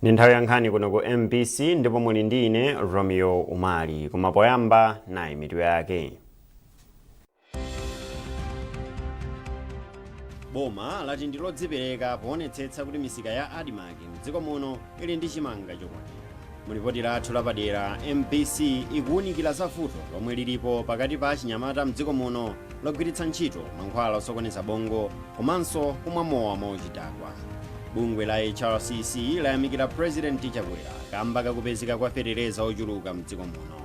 Ndi nthawi ya nkhani kuno ku MBC ndipo muli ndi ine Romeo Umali. Koma poyamba, nayi mitu yake. Boma lati ndi lodzipereka poonetsetsa kuti misika ya ADMARC mdziko muno ili ndi chimanga chokwanira. Mu lipoti lathu lapadera, MBC ikuwunikira za vuto lomwe lilipo pakati pa achinyamata mdziko muno logwiritsa ntchito mankhwala osokoneza bongo komanso kumwa mowa mwauchidakwa. Bungwe la HRCC layamikira President Chakwera kamba kakupezeka kwa fetereza ochuluka mdziko muno.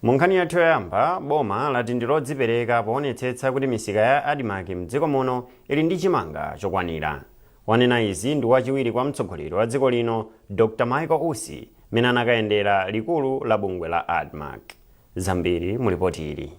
Mu nkhani yathu yoyamba, boma lati ndi lodzipereka poonetsetsa kuti misika ya ADMARC mdziko muno ili ndi chimanga chokwanira. Wanena izi ndi wachiwiri kwa mtsogoleri wa dziko lino Dr Michael Usi mmene anakayendera likulu la bungwe la ADMARC. Zambiri mu lipoti ili.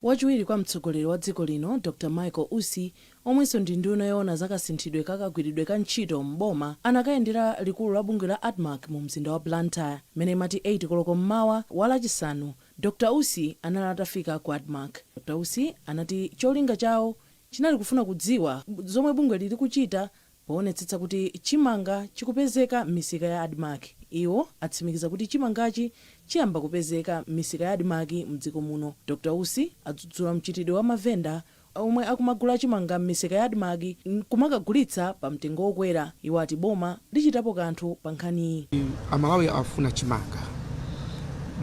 Wachiwiri kwa mtsogoleri wa dziko lino Dr Michael Usi omwenso ndi nduna yoona za kasinthidwe ka kagwiridwe ka ntchito m'boma anakayendera likulu la bungwe la ADMARC mu mzinda wa Blantyre. Mmene imati 8 koloko mmawa wa lachisanu, Dr Usi anali atafika ku ADMARC. Dr Usi anati cholinga chawo chinali kufuna kudziwa zomwe bungweli likuchita poonetsetsa kuti chimanga chikupezeka m'misika ya ADMARC. Iwo atsimikiza kuti chimangachi chiyamba kupezeka m'misika ya ADMARC mdziko muno. Dr Usi adzudzula mchitidwe wa mavenda omwe akumagula chimanga m'misika ya ADMARC nkumakagulitsa pa mtengo wokwera. Iwo ati boma lichitapo kanthu pa nkhaniyi. Amalawi afuna chimanga.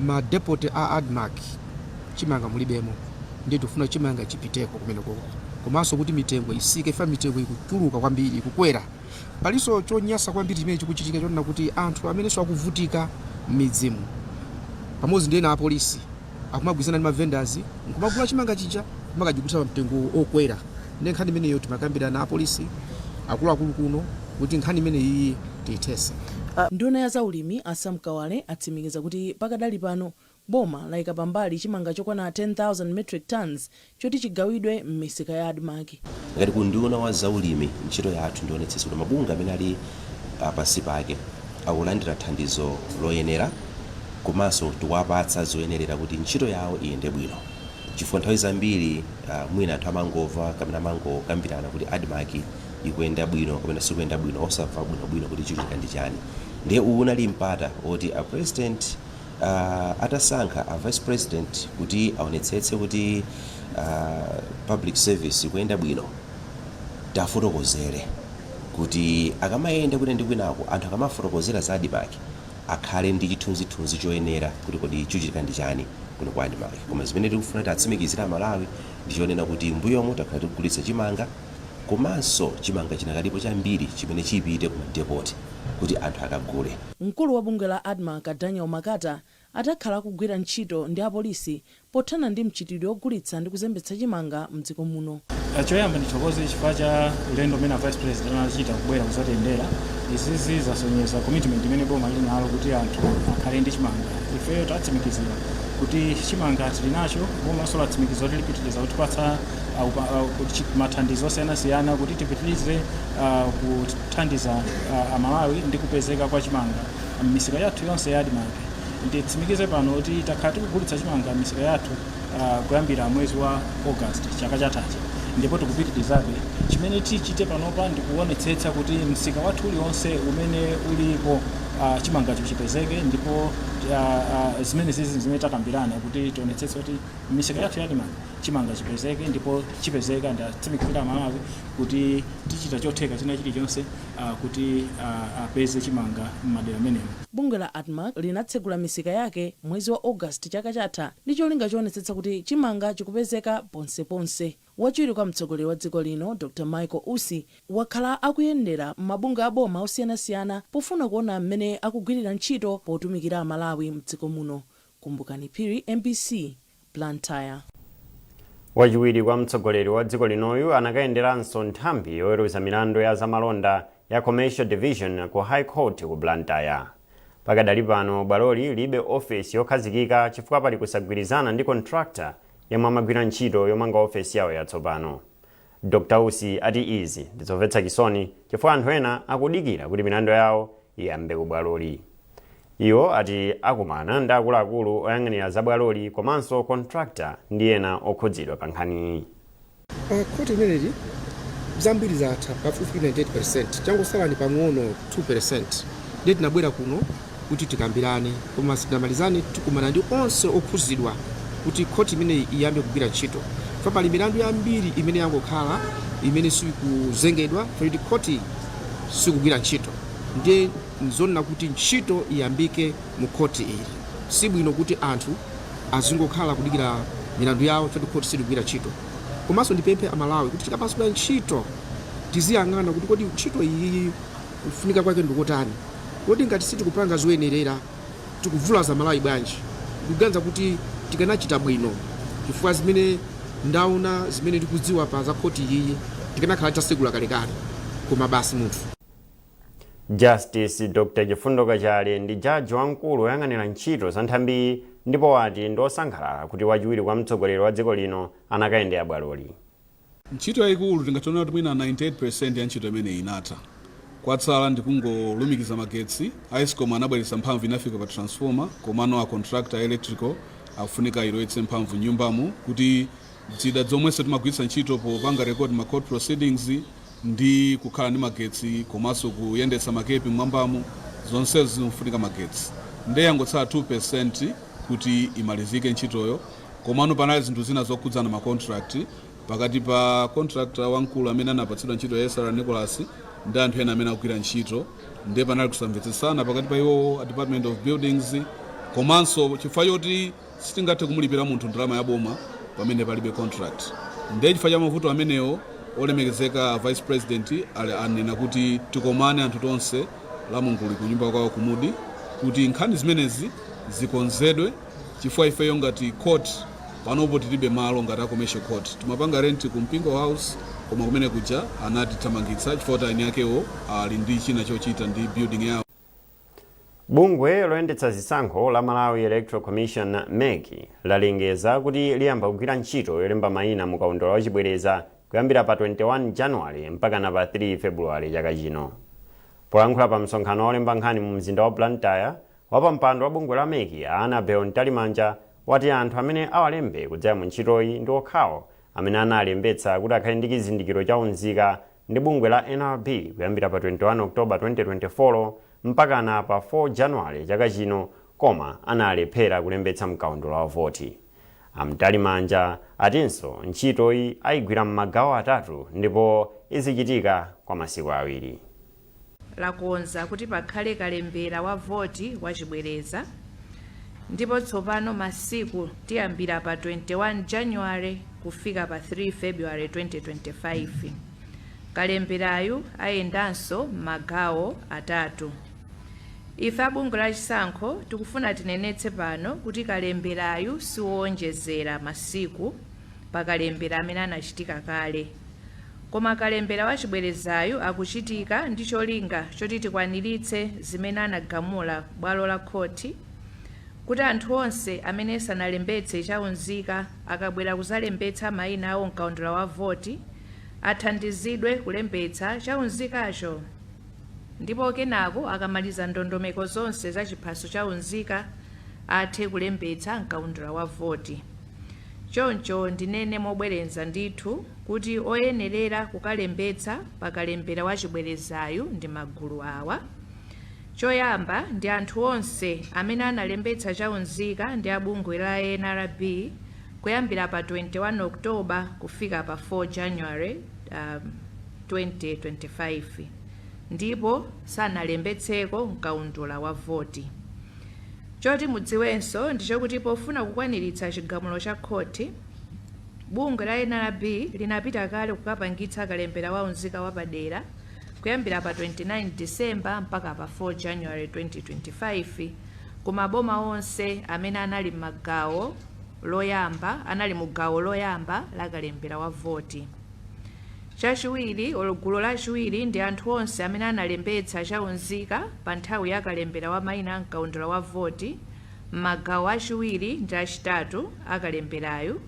Ma depot a ADMARC chimanga mulibemo, ndiye tikufuna chimanga chipiteko kumenekoko, komanso kuti mitengo isike ifa mitengo ikuchuluka kwambiri, ikukwera. Palinso chonyasa kwambiri chimene chikuchitika chonena kuti anthu amenenso akuvutika m'midzimu pamodzi ndi ena apolisi akumagwirizana ndi ma vendors nkumagula chimanga chija kumakachigulitsa pa mtengo okwera. Ndiye nkhani imeneyo timakambirana apolisi akuluakulu kuno kuti nkhani imeneyi tiyithetse. Nduna ya zaulimi a Sam Kawale atsimikiza kuti pakadali pano boma laika pambali chimanga chokwana 10,000 metric tons choti chigawidwe m'misika ya ADMARC. Ngati ku unduna wa zaulimi, ntchito yathu ndi yoonetsetsa kuti mabungwe amene ali pansi pake akulandira thandizo loyenera komanso tikuwapatsa zoyenerera kuti ntchito yawo iyende bwino chifukwa nthawi zambiri mwina anthu amangomva kapena amangokambirana kuti ADMARC ikuyenda bwino kapena sikuyenda bwino, osamva bwinobwino kuti chikuchitika ndi chani. Ndiye uwu unali mpata woti a President atasankha a Vice President kuti aonetsetse kuti public service ikuyenda bwino, tafotokozere kuti akamayenda kwina ndi kwinako, anthu akamafotokozera za ADMARC akhale ndi chithunzithunzi choyenera kuti kodi chikuchitika ndi chani kuno kwa ADMARC. Koma zimene tikufuna tiatsimikizire Amalawi ndi chonena kuti mbuyomu takhala tikugulitsa chimanga, komanso chimanga chinakalipo chambiri chimene chipite ku madepoti kuti anthu akagule. Mkulu wa bungwe la ADMARC a Daniel Makata ati akhala akugwira ntchito ndi apolisi pothana ndi mchitidwe ogulitsa ndi kuzembetsa chimanga mdziko muno. Choyamba ndithokoze chifukwa cha ulendo umene a Vice President anachita kubwera kuzatiyendera. Izizi zasonyeza commitment imene boma lili nalo kuti anthu akhale ndi chimanga. Ifeyo tatsimikizira kuti chimanga tili nacho, bomanso latsimikiza kuti lipitiriza kutipatsa mathandizo osiyanasiyana kuti tipitirize kuthandiza Amalawi ndi kupezeka kwa chimanga m'misika yathu yonse ya ADMARC. Nditsimikize pano kuti takhala tikugulitsa chimanga m'misika yathu kuyambira mwezi wa August chaka chathachi ndipo tikupitirizabe. Chimene tichite panopa ndikuonetsetsa kuti msika wathu uliwonse umene ulipo chimangacho chipezeke, ndipo zimene zizi zimene takambirana kuti tionetsetse kuti misika yathu ya ADMARC chimanga chipezeke, ndipo chipezeka. Ndatsimikizira Amalawi kuti tichita chotheka china chilichonse kuti apeze chimanga m'madera amenemo. Bungwe la ADMARC linatsegula misika yake mwezi wa August chaka chatha ndi cholinga choonetsetsa kuti chimanga chikupezeka ponseponse. Wachiwiri kwa mtsogoleri wa dziko lino Dr Michael Usi wakhala akuyendera mabungwe a boma osiyanasiyana pofuna kuona mmene akugwirira ntchito potumikira Amalawi mdziko muno. Kumbukani Phiri, MBC, Blantyre. Wachiwiri kwa mtsogoleri wa dziko linoyu anakayenderanso nthambi yoweruza milandu ya zamalonda ya Commercial Division ku High Court ku Blantyre. Pakadali pano bwaloli lilibe ofesi yokhazikika chifukwa pali kusagwirizana ndi contractor yemwe amagwira ntchito yomanga ofesi yawo yatsopano. Dr Usi ati izi ndizomvetsa chisoni chifukwa anthu ena akudikira kuti milandu yawo iyambe ku bwaloli. Iwo ati akumana ndi akuluakulu oyang'anira zabwaloli komanso contractor ndi ena okhudzidwa pa nkhaniyi. Khoti limeneli zambiri zatha pafupifupi 98%, changosala ni pang'ono 2%. Ndiye tinabwera kuno kuti tikambirane, koma sitinamalizane. Tikumana ndi onse okhuzidwa kuti khoti imeneyi iyambe kugwira ntchito. Fa pali milandu yambiri imene yangokhala, imene sikuzengedwa kuti khoti sikugwira ntchito. Ndiye nzonena kuti ntchito iyambike mu khoti ili. Sibwino kuti anthu azingokhala kudikira milandu yawo choti khoti silikugwira ntchito. Komanso ndipemphe Amalawi kuti tikapasidwa ntchito tiziyang'ana kuti kodi ntchito iyi kufunika kwake ndikotani? Kodi ngati sitikupanga zoyenerera, tikuvulaza Malawi bwanji? Ndikuganiza kuti tikanachita bwino, chifukwa zimene ndaona, zimene ndikudziwa pa za khoti iyi, tikanakhala titasegula kalekale, koma basi munthu. Justice Dr Chifundo Kachale ndi jaji wamkulu woyang'anira ntchito za nthambiyi, ndipo wati ndi osangalala kuti wachiwiri kwa mtsogoleri wa dziko lino anakayendera bwaloli. Ntchito yayikulu, tingathe kuti mwina 98% ya ntchito imeneyi inatha. Kwatsala ndikungolumikiza magetsi. ESCOM anabweretsa mphamvu, inafika pa transformer, komano a contractor electrical akufunika ilowetse mphamvu nyumbamo kuti zida zomwenso timagwiritsa ntchito popanga record ma court proceedings ndi kukhala ndi magetsi, komanso kuyendetsa makepi mwambamo, zonsezo zikufunika magetsi. Ndiye yangotsala 2% kuti imalizike ntchitoyo. Komano panali zinthu zina zokhudzana ma contract pakati pa contractor wamkulu amene anapatsidwa ntchito ya SR Nicholas ndi anthu ena amene akugwira ntchito. Ndiye panali kusamvetsetsana pakati pa iwowo, a Department of Buildings, komanso chifukwa choti sitingathe kumulipira munthu ndalama ya boma pamene palibe contract. Ndiye chifukwa cha mavuto amenewo, olemekezeka Vice President ali anena kuti tikomane anthu tonse Lamulungu kunyumba kwawo kumudi kuti nkhani zimenezi zikonzedwe, chifukwa ifeyo ngati court panopo tilibe malo. Ngati a commercial court timapanga rent ku Mpingo House, koma kumene kuja anatithamangitsa chifukwa kuti eni akewo ali ndi china chochita ndi building yawo. Bungwe loyendetsa zisankho la Malawi Electoral Commission, MEC, lalengeza kuti liyamba kugwira ntchito yolemba mayina mu kaundula wachibwereza kuyambira pa 21 January mpakana pa 3 February chaka chino. Polankhula pa msonkhano wolemba nkhani mu mzinda wa Blantyre, wapampando wa bungwe la MEC, Annabel Mtalimanja, wati anthu amene awalembe kudzera mu ntchitoyi ndi okhawo amene analembetsa kuti akhale ndi chizindikiro cha unzika ndi bungwe la NRB kuyambira pa 21 October 2024 mpakana pa 4 January chaka chino, koma analephera kulembetsa mkaundula wa voti. A Mtalimanja atinso ntchitoyi ayigwira m'magawo atatu ndipo izichitika kwa masiku 2. Lakonza kuti pakhale kalembera wa voti wachibwereza, ndipo tsopano masiku tiyambira pa 21 January kufika pa 3 February 2025. Kalemberayu ayendanso m'magawo atatu. Ife abungwe la chisankho tikufuna tinenetse pano kuti kalemberayu siwowonjezera masiku pa kalembera amene anachitika kale, koma kalembera wachibwerezayu akuchitika ndi cholinga choti tikwaniritse zimene anagamula bwalo la khoti, kuti anthu onse amene sanalembetse chaunzika akabwera kuzalembetsa mayina awo mkaundula wa voti athandizidwe kulembetsa chaunzikacho, ndipo kenako akamaliza ndondomeko zonse za chiphaso chaunzika athe kulembetsa mkaundula wa voti. Choncho ndinene mobwereza ndithu kuti oyenerera kukalembetsa pakalembera wachibwerezayu ndi magulu awa: choyamba ndi anthu onse amene analembetsa chaunzika ndi abungwe la NRB kuyambira pa 21 October kufika pa 4 January 2025 ndipo sanalembetseko mkaundula wa voti. Choti mudziwenso ndichokuti pofuna kukwaniritsa chigamulo cha khoti, bungwe la NRB linapita kale kukapangitsa kalembera wa unzika wapadera kuyambira pa 29 December mpaka pa 4 January 2025 ku maboma onse amene anali m'magawo loyamba, anali mu gawo loyamba la kalembera wa voti. Chachiwiri, gulu lachiwiri ndi anthu onse amene analembetsa chaunzika pa nthawi ya kalembera wa mayina amkaundula wa voti m'magawo achiwiri ndi achitatu akalemberayu,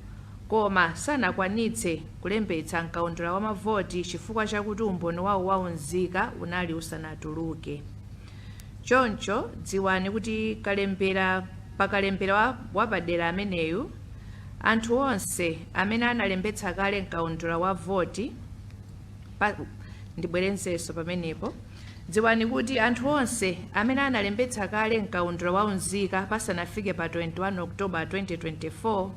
koma sanakwanitse kulembetsa mkaundula wa mavoti chifukwa chakuti umboni wawo waunzika unali usanatuluke. Choncho dziwani kuti kalembera pakalembera wapadera ameneyu, anthu onse amene analembetsa kale mkaundula wa voti pa, ndibwerenzenso pamenepo. Dziwani kuti anthu onse amene analembetsa kale mkaundula wa unzika pasanafike pa 21 October 2024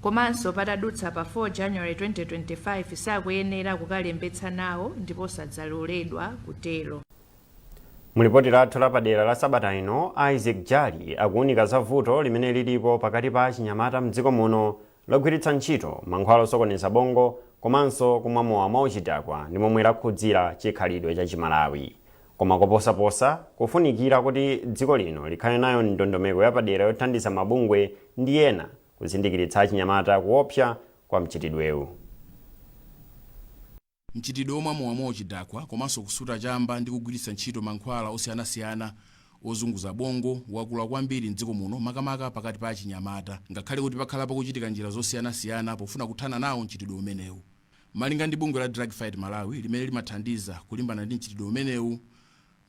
komanso patadutsa pa 4 January 2025 sakuyenera kukalembetsa nawo ndipo sadzaloledwa kutero. Mulipoti lathu lapadera la sabata ino, Isaac Jali akuwunika za vuto limene lilipo pakati pa achinyamata mdziko muno logwiritsa ntchito mankhwala osokoneza bongo komanso kumwa mowa mwauchidakwa ndi momwe lakhudzira chikhalidwe cha Chimalawi, koma koposaposa kufunikira kuti dziko lino likhale nayo ndondomeko yapadera yothandiza mabungwe ndi ena kuzindikiritsa achinyamata kuopsa kwa mchitidwewu. Mchitidwe omwa mowa mwauchidakwa komanso kusuta chamba ndi kugwiritsa ntchito mankhwala osiyanasiyana ozunguza bongo wakula kwambiri mdziko muno, makamaka pakati pa achinyamata, ngakhale kuti pakhala pakuchitika njira zosiyanasiyana pofuna kuthana nawo mchitidwe umenewu. Malinga ndi bungwe la Drug Fight Malawi limene limathandiza kulimbana ndi mchitidwe umenewu,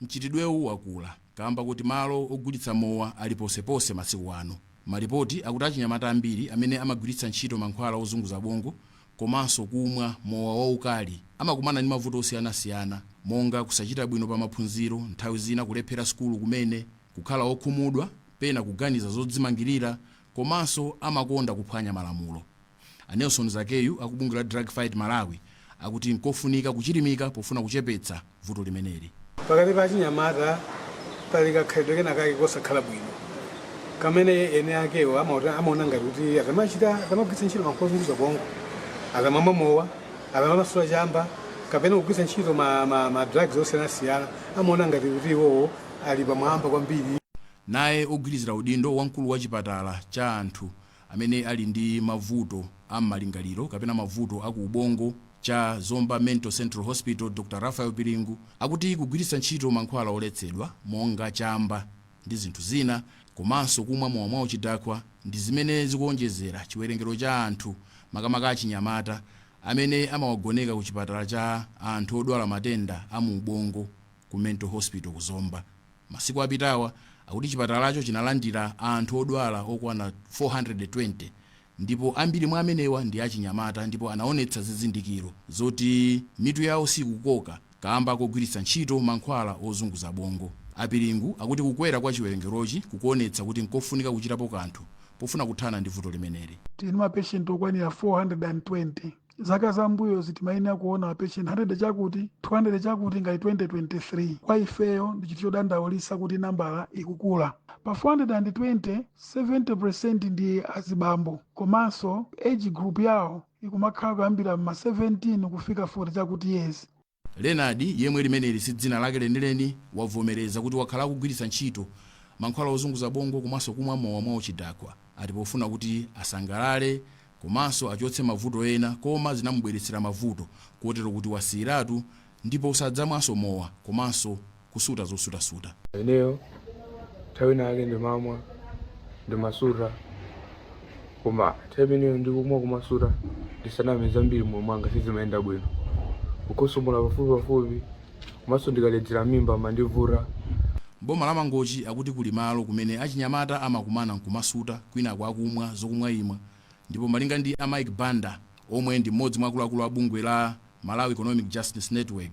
mchitidwewu wakula kamba kuti malo ogulitsa mowa ali posepose masiku ano. Malipoti akuti achinyamata ambiri amene amagwiritsa ntchito mankhwala ozunguza bongo komanso kumwa mowa waukali amakumana ndi mavuto osiyanasiyana, monga kusachita bwino pa maphunziro, nthawi zina kulephera sukulu kumene, kukhala okhumudwa, pena kuganiza zodzimangirira, komanso amakonda kuphwanya malamulo. A Nelson Zakeyu akubungwe la Drug Fight Malawi akuti nkofunika kuchilimika pofuna kuchepetsa vuto limeneli. Pakati pa achinyamata pali kakhalidwe kena kake kosakhala bwino kamene ene akewo amaona ngati kuti akamachita, akamagwiritsa ntchito mankhwala ozunguza bongo, akamamwa mowa, akamamasuta chamba kapena kugwiritsa ntchito ma drugs osiyanasiyana, amaona ngati kuti iwowo ali pamwamba kwambiri. Naye ogwirizira udindo wamkulu wa chipatala cha anthu amene ali ndi mavuto a m'malingaliro kapena mavuto aku ubongo cha Zomba Mental Central Hospital, Dr Raphael Pilingu, akuti kugwiritsa ntchito mankhwala oletsedwa monga chamba ndi zinthu zina komanso kumwa mowa mwauchidakwa ndi zimene zikuonjezera chiwerengero cha anthu, makamaka achinyamata, amene amawagoneka ku chipatala cha anthu odwala matenda a mu ubongo ku Mental Hospital ku Zomba. Masiku apitawa akuti chipatalacho chinalandira anthu odwala okwana 420, ndipo ambiri mwa amenewa ndi achinyamata, ndipo anaonetsa zizindikiro zoti mitu yawo sikukoka kamba kogwiritsa ntchito mankhwala ozunguza bongo. Apiringu akuti kukwera kwa chiwerengerochi kukuonetsa kuti nkofunika kuchitapo kanthu pofuna kuthana ndi vuto limeneli. Tili ma patient okwanira 420. Zaka zambuyo zitimayenera kuona ma patient 100 chakuti, 200 chakuti ngati 2023. Kwa ifeyo ndi chinthu chodandaulitsa kuti nambala ikukula. Pa 420, 70% ndi azibambo, komanso age group yawo ikumakhala kuyambira ma 17 kufika 40 chakuti years. Leonard, yemwe limeneli si dzina lake lenileni, wavomereza kuti wakhala akugwiritsa ntchito mankhwala ozunguza bongo komanso kumwa mowa mwauchidakwa, ati pofuna kuti asangalale komanso achotse mavuto ena, koma zinamubweretsera mavuto kotero kuti wasiyiratu ndipo sadzamwanso mowa komanso kusuta zosutasuta. Ineyo nthawi inake ndimamwa, ndimasuta, koma nthawi imeneyo ndikumwa, kumasuta, ndisaname, zambiri moyo mwanga sizimayenda bwino, kukhosomola pafupi pafupi, komanso ndikaledzera mimba mandivuta. Boma la Mangochi akuti kuli malo kumene achinyamata amakumana nkumasuta kwinako akumwa zokumwa imwa, ndipo malinga ndi a Mike Banda, omwe ndi mmodzi mwa akuluakulu a bungwe la Malawi Economic Justice Network,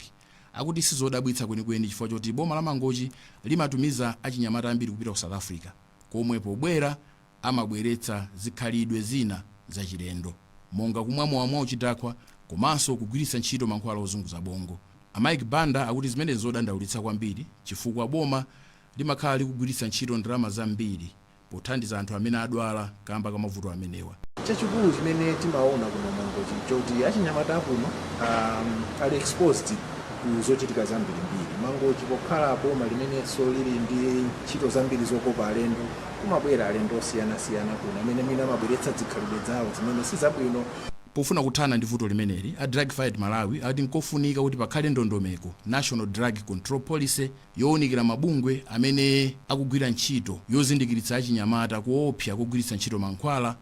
akuti sizodabwitsa kwenikweni chifukwa choti boma la Mangochi limatumiza achinyamata ambiri kupita ku South Africa, komwe pobwera amabweretsa zikhalidwe zina zachilendo monga kumwa mowa mwauchidakwa komanso kugwiritsa ntchito mankhwala ozunguza bongo. A Mike Banda akuti zimenezi zodandaulitsa kwambiri chifukwa boma limakhala likugwiritsa ntchito ndalama zambiri pothandiza anthu amene adwala kamba ka mavuto amenewa. Chachikulu chimene timaona kuno Mangochi choti achinyamata akuno ali exposed ku zochitika zambirimbiri. Mangochi pokhala boma limenenso lili ndi ntchito zambiri zokopa alendo, kumabwera alendo osiyanasiyana kuno amene mwina amabweretsa zikhalidwe zawo zimene sizabwino. Pofuna kuthana ndi vuto limeneli, a Drug Fight Malawi ati nkofunika kuti pakhale ndondomeko, National Drug Control Policy, yowunikira mabungwe amene akugwira ntchito yozindikiritsa achinyamata kuopsa kugwiritsa ntchito mankhwala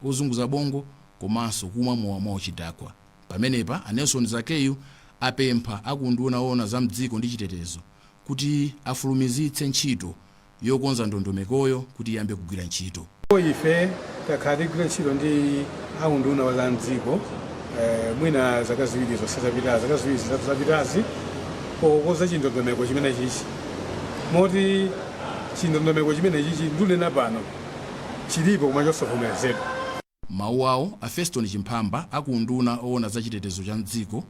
ozunguza bongo komanso kumwa mowa mwauchidakwa. Pamenepa a Nelson Zakeyu apempha akunduna owona za mdziko ndi chitetezo kuti afulumizitse ntchito yokonza ndondomekoyo kuti iyambe kugwira ntchito. Ife takhala tikugwira ntchito ndi aunduna wa za mdziko mwina zaka 2 zonse zapitazi, zaka 2 zitatu zapitazi, pokonza chindondomeko chimene chichi, moti chindondomeko chimene chichi ndunena pano chilipo koma chosavomerezedwa. Mawu awo, a Feston Chimphamba aku unduna owona za chitetezo cha mdziko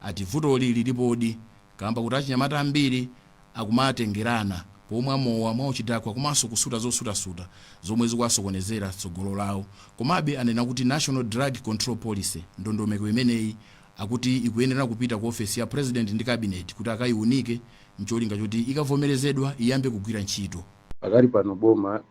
ati vutoli lilipodi kamba kuti achinyamata ambiri akumatengerana pomwa mowa mwauchidakwa komanso kusuta zosutasuta zomwe zikuwasokonezera tsogolo lawo. Komabe anena kuti National Drug Control Policy, ndondomeko imeneyi akuti ikuyenera kupita ku ofesi ya President ndi Cabinet kuti akayiunike ncholinga choti ikavomerezedwa iyambe kugwira ntchito. Pakali pano boma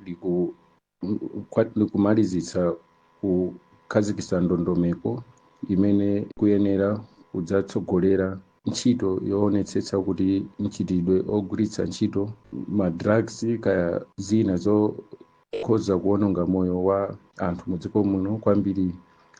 likumalizitsa kukhazikitsa ndondomeko imene kuyenera kudzatsogolera ntchito yoonetsetsa kuti mchitidwe ogwiritsa ntchito ma drugs kaya zina zokhoza kuononga moyo wa anthu mudziko muno, kwambiri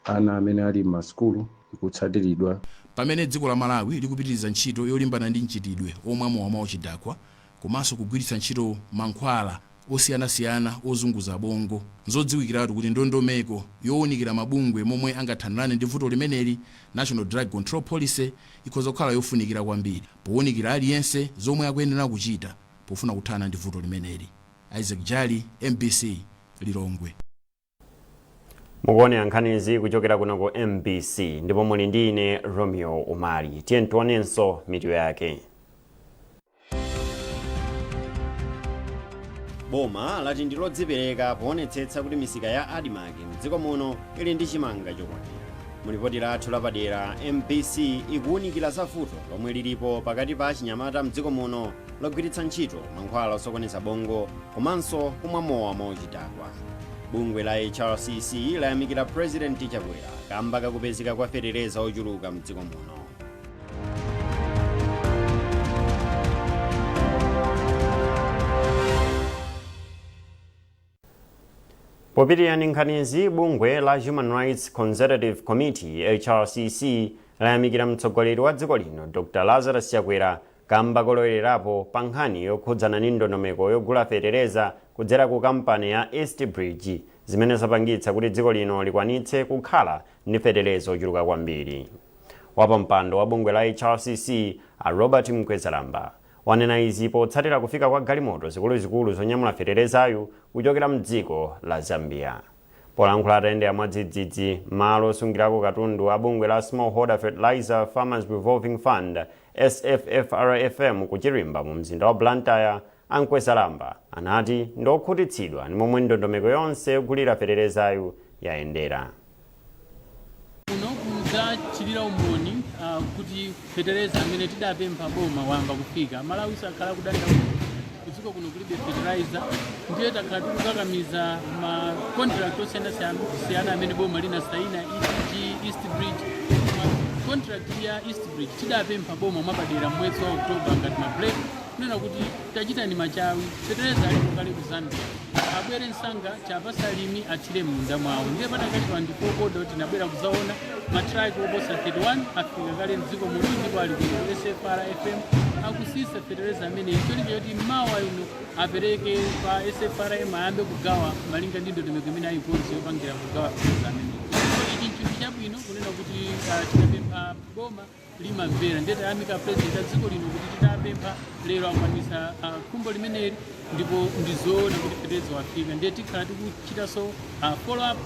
ana amene ali m'masukulu, ikutsatiridwa. Pamene dziko la Malawi likupitiriza ntchito yolimbana ndi mchitidwe omwa mowa mwauchidakwa komanso kugwiritsa ntchito mankhwala osiyanasiyana ozunguza bongo, nzodziwikiratu kuti ndondomeko yowunikira mabungwe momwe angathanirane ndi vuto limeneli, National Drug Control Policy, ikhoza kukhala yofunikira kwambiri powunikira aliyense zomwe akuyenera kuchita pofuna kuthana ndi vuto limeneli. Isaac Jali, MBC, Lilongwe. Mukuonera nkhanizi kuchokera kuno ku MBC ndipo muli ndi ine Romeo Umali. Tiye tionenso mitu yake. Boma lati ndi lodzipereka poonetsetsa kuti misika ya ADMARC mdziko muno ili ndi chimanga chokwanira. Mulipoti lathu lapadera, MBC ikuwunikira za vuto lomwe lilipo pakati pa achinyamata mdziko muno logwiritsa ntchito mankhwala osokoneza bongo komanso kumwa mowa mwauchidakwa. Bungwe la HRCC layamikira President Chakwera kamba kakupezeka kwa fetereza ochuluka mdziko muno. Popitirira ndi nkhanizi, bungwe la Human Rights Consultative Committee, HRCC, layamikira mtsogoleri wa dziko lino Dr Lazarus Chakwera kamba kolowererapo pa nkhani yokhudzana ndi ndondomeko yogula fetereza kudzera ku kampani ya East Bridge, zimene zapangitsa kuti dziko lino likwanitse kukhala ndi fetereza ochuluka kwambiri. Wapampando wa bungwe la HRCC a Robert Mkwezalamba wanena izi potsatira kufika kwa galimoto zikuluzikulu zonyamula feterezayu kuchokera mdziko la Zambia. Polankhula atayendera mwadzidzidzi malo osungirako katundu a bungwe la Smallholder Fertilizer Farmers Revolving Fund, SFFRFM, ku Chirimba mu mzinda wa Blantyre, a Mkwezalamba anati ndi okhutitsidwa ndi momwe ndondomeko yonse yogulira feterezayu yayendera. Kuno kudzachitira umboni kuti fetereza amene tidapempha boma wayamba kufika. Malawi sakhala kudandaula kudziko kuno kulibe fertilizer, ndiye takhala tikukakamiza ma contract osiyanasiyana amene boma linasaina, ETG, East Bridge. Ma contract ya East Bridge tidapempha boma mwapadera mwezi wa October ngati ma break kunena kuti tachitani machawi, fetereza alipo kale ku Zambia, abwere msanga tiwapatse alimi athire m'munda mwawo. Ndiye padakali pano ndife okondwa kuti tinabwera kudzaona matraki oposa 31 afika kale mdziko muno ndipo ali kuno ku SFRFM akusisa fetereza ameneyi, cholinga choti mawa ino apereke pa SFRM ayambe kugawa malinga ndi ndondomeko imene ayikonza yopangira kugawa fetereza ameneyi. So ichi nchinthu chabwino kunena kuti tikapempha boma limamvera, ndiye tayamika president a dziko lino kuti titapempha lero akwanitsa khumbo limeneli, ndipo ndizoona kuti fetereza wafika. Ndiye tikhala tikuchitanso follow up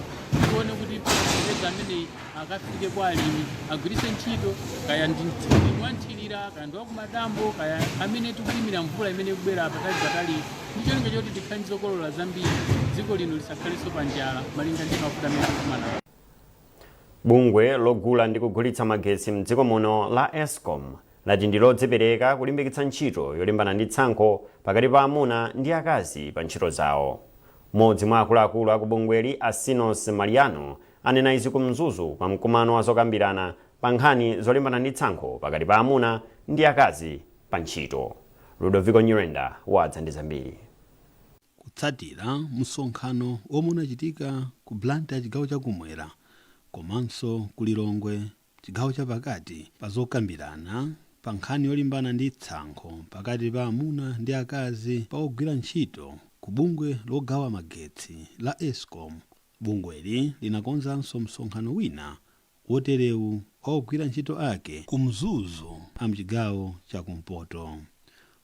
tione kuti fetereza ameneyi akafike kwa alimi agwiritse ntchito, kaya ndi mlimi wanthirira, kaya ndi wakumadambo, kaya amene tikulimira mvula imene ikubwera patali patali, ndi cholinga choti tikhale ndi zokolola zambiri, dziko lino lisakhalenso pa njala malinga ndi mavuto amene tikukumana nawo. Bungwe logula ndi kugulitsa magetsi mdziko muno la Escom lati ndi lodzipereka kulimbikitsa ntchito yolimbana ndi tsankho pakati pa amuna ndi akazi pa ntchito zawo. Mmodzi mwa akuluakulu aku bungweli a Sinos Mariano anena izi ku Mzuzu pa mkumano wa zokambirana pa nkhani zolimbana ndi tsankho pakati pa amuna ndi akazi pa ntchito. Ludovico Nyirenda wadza ndi zambiri. Kutsatira msonkhano omwe unachitika ku Blantyre chigawo chakumwera komanso ku Lilongwe chigawo chapakati pa zokambirana pa Pa nkhani yolimbana ndi tsankho pakati pa amuna ndi akazi pa ogwira ntchito ku bungwe logawa magetsi la ESCOM, bungweli linakonzanso msonkhano wina woterewu wa ogwira ntchito ake ku Mzuzu amchigawo chakumpoto.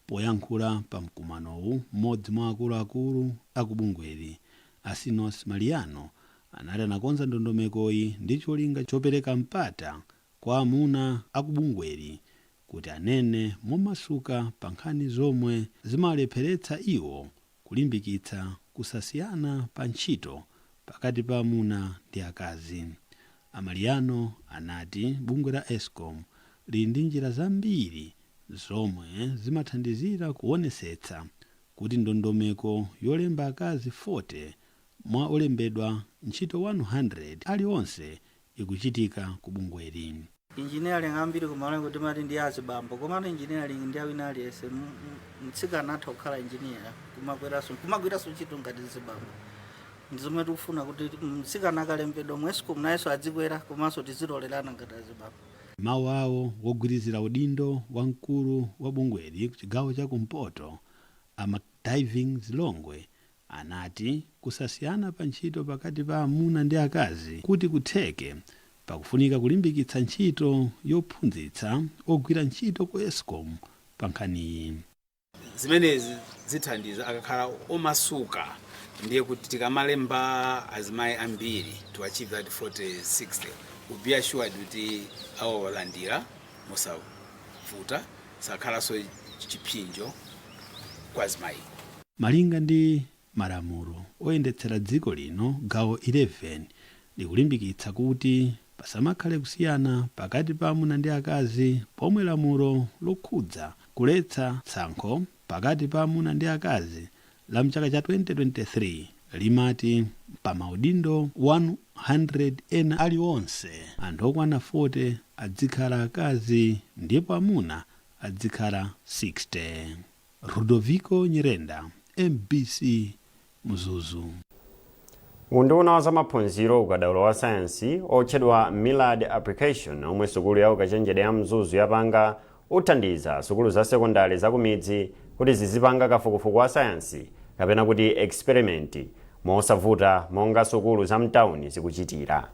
Poyankhula pa mkumanowu, mmodzi mwa akuluakulu akubungweli, Asinos Mariano, anati anakonza ndondomekoyi ndi cholinga chopereka mpata kwa amuna akubungweli kuti anene momasuka pa nkhani zomwe zimalepheretsa iwo kulimbikitsa kusasiyana pa ntchito pakati pa amuna ndi akazi. Amaliano anati bungwe la ESCOM lili ndi njira zambiri zomwe zimathandizira kuonesetsa kuti ndondomeko yolemba akazi 40 mwa olembedwa ntchito 100 aliwonse ikuchitika ku bungweli. Engineering ambiri kumalengo timati ndi azibambo, komano engineering ndi awina aliyense. Mtsikana atha kukhala engineer, kumakweranso kumagwiranso ntchito ngati zibambo. Ndi zomwe tikufuna kuti mtsikana akalembedwa mu ESCOM nayenso adzikwera, komanso tizilolerana ngati azibambo. Mawu awo, wogwirizira udindo wamkulu wa bungweli ku chigawo chakumpoto, a McDiving Zilongwe, anati kusasiyana pa ntchito pakati pa amuna ndi akazi kuti kutheke, pakufunika kulimbikitsa ntchito yophunzitsa ogwira ntchito ku ESCOM pa nkhaniyi. Zimenezi zithandiza akakhala omasuka, ndiye kuti tikamalemba azimayi ambiri to achieve that 40 60, will be assured kuti awalandira mosavuta, sakhalanso chipsinjo kwa azimayi. Malinga ndi malamulo oyendetsera dziko lino, gawo 11 likulimbikitsa kuti pasamakhale kusiyana pakati pa amuna ndi akazi, pomwe lamulo lokhudza kuletsa tsankho pakati pa amuna ndi akazi la mchaka cha 2023 limati pa maudindo 100 ena aliwonse, anthu okwana 40 adzikhala akazi ndipo amuna adzikhala 60. Rudoviko Nyirenda, MBC, Mzuzu. Unduna wa zamaphunziro, ukadaulo wa sayansi otchedwa Millard Application, omwe sukulu ya ukachenjede ya Mzuzu yapanga, uthandiza sukulu za sekondari zakumidzi kuti zizipanga kafukufuku wa sayansi, kapena kuti experiment, mosavuta monga sukulu za mtawuni zikuchitira.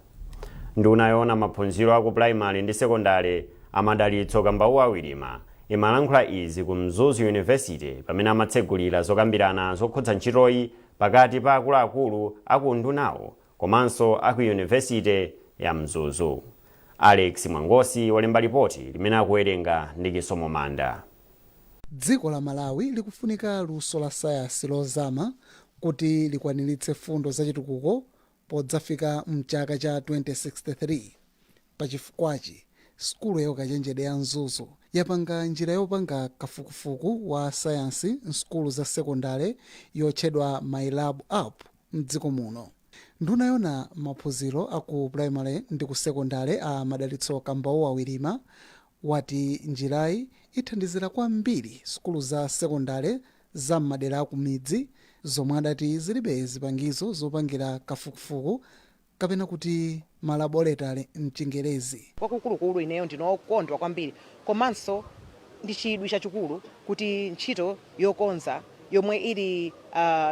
Nduna yoona maphunziro aku primary ndi sekondari, Amadalitso Kambauwa Wirima, imalankhula izi ku Mzuzu University pamene amatsegulira zokambirana zokhudza ntchitoyi pakati pa akuluakulu aku undunawo komanso aku University ya Mzuzu. Alex Mwangosi walemba lipoti limene akuwerenga ndi Kisomo Manda. Dziko la Malawi likufunika luso la sayansi lozama kuti likwaniritse fundo zachitukuko podzafika mchaka cha 2063. Pachifukwachi, sukulu ya ukachenjede ya Mzuzu yapanga njira yopanga kafukufuku wa sayansi msukulu za sekondale yotchedwa MyLab App mdziko muno. Nduna yona maphunziro aku primary ndi ku sekondale, a Madalitso Kambauwa Wirima, wati njirayi ithandizira kwambiri sukulu za sekondale za m'madera akumidzi zomwe adati zilibe zipangizo zopangira kafukufuku, kapena kuti ma laboratory mchingerezi. Kwakukulukulu ineyo ndinokondwa kwambiri komanso ndi chidwi chachikulu kuti ntchito yokonza yomwe ili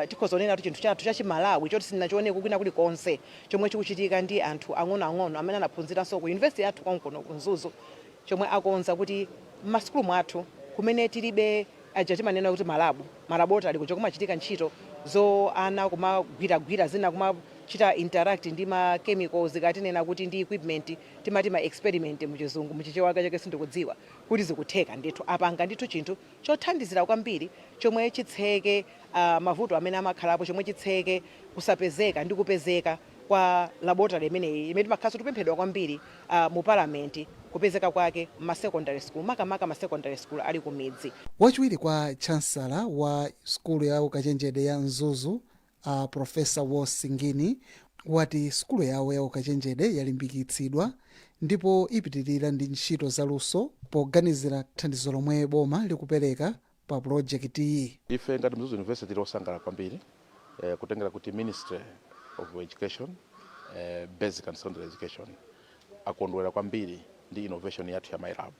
tikhoza kunena kuti chinthu chathu chachimalawi choti sitinachioneko kwina kulikonse, chomwe chikuchitika ndi anthu ang'onoang'ono amene anaphunziranso ku university yathu konkuno ku Mzuzu, chomwe akonza kuti m'masukulu mwathu kumene tilibe aja timanena kuti ma lab, ma laboratory, kuja kumachitika ntchito zo ana kumagwiragwira zina, kumachita interact ndi ma chemicals, katinena kuti ndi equipment, timati ma experiment muchizungu, muchichewa chake sindikudziwa, kuti zikutheka ndithu. Apanga ndithu chinthu chothandizira kwambiri chomwe chitseke mavuto amene amakhalapo, chomwe chitseke kusapezeka ndi kupezeka kwa laboratory imeneyi imene timakhalanso tipemphedwa kwambiri mu parliament, kupezeka kwake ma secondary school, makamaka ma secondary school ali ku midzi. Wachiwiri kwa chancellor wa sukulu ya ukachenjede ya Mzuzu, Professor Wosingini, wati sukulu yawo ya ukachenjede yalimbikitsidwa ndipo ipitirira ndi ntchito zaluso poganizira thandizo lomwe boma likupereka pa pulojekitiyi. Ife ngati Mzuzu University tili osangalala kwambiri kutengera kuti Ministry of Education, Basic and Secondary Education, akondwera kwambiri ndi innovation yathu ya MyLab.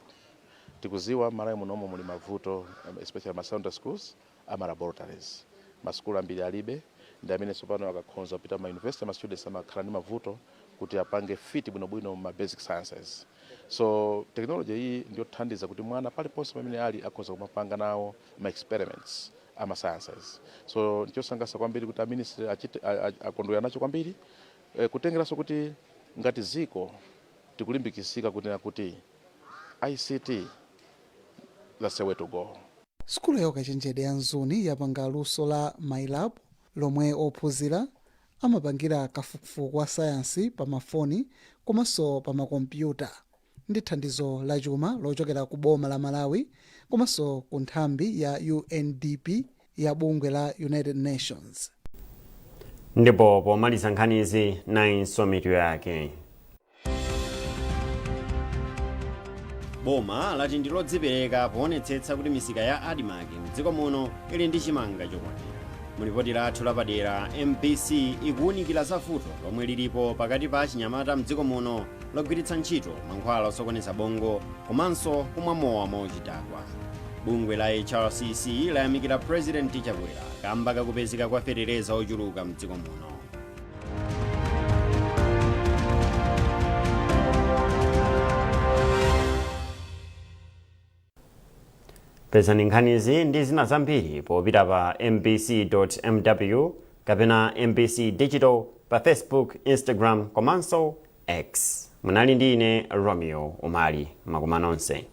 Tikuziwa Malawi munomo muli mavuto, especially ma secondary schools ama laboratories. Masukulu ambiri alibe, ndi amene tsopano akakhonza kupita ma university, ma students amakhala ndi mavuto kuti apange fit bwinobwino ma basic sciences. So technology iyi ndiyothandiza kuti mwana paliponse pamene ali akhoza kumapanga nawo ma experiments ama sciences. So ndichosangalatsa kwambiri kuti a ministry achite akondwera nacho kwambiri, kutengeranso kuti ngati ziko tikulimbikitsika kunena kuti ICT, that's the way to go. Sukulu ya ukachenjede ya Mzuni yapanga luso la MyLab lomwe ophunzira amapangira kafukufuku wa sayansi pa mafoni komanso pa makompyuta ndi thandizo la chuma lochokera ku boma la Malawi komanso ku nthambi ya UNDP ya bungwe la United Nations. Ndipo pomaliza nkhanizi, nayinso mitu yake. Boma lati ndi lodzipereka poonetsetsa kuti misika ya ADMARC mdziko muno ili ndi chimanga chokwanira. Mulipoti lathu lapadera, MBC ikuwunikira za vuto lomwe lilipo pakati pa achinyamata mdziko muno logwiritsa ntchito mankhwala osokoneza bongo komanso kumwa mowa mwauchidakwa. Bungwe la HRCC layamikira President Chakwera kamba kakupezeka kwa fetereza ochuluka mdziko muno. Pezani nkhanizi ndi zina zambiri popita pa mbc.mw kapena MBC Digital pa Facebook, Instagram komanso X. Munali ndi ine Romeo Umali. Makoma nonse.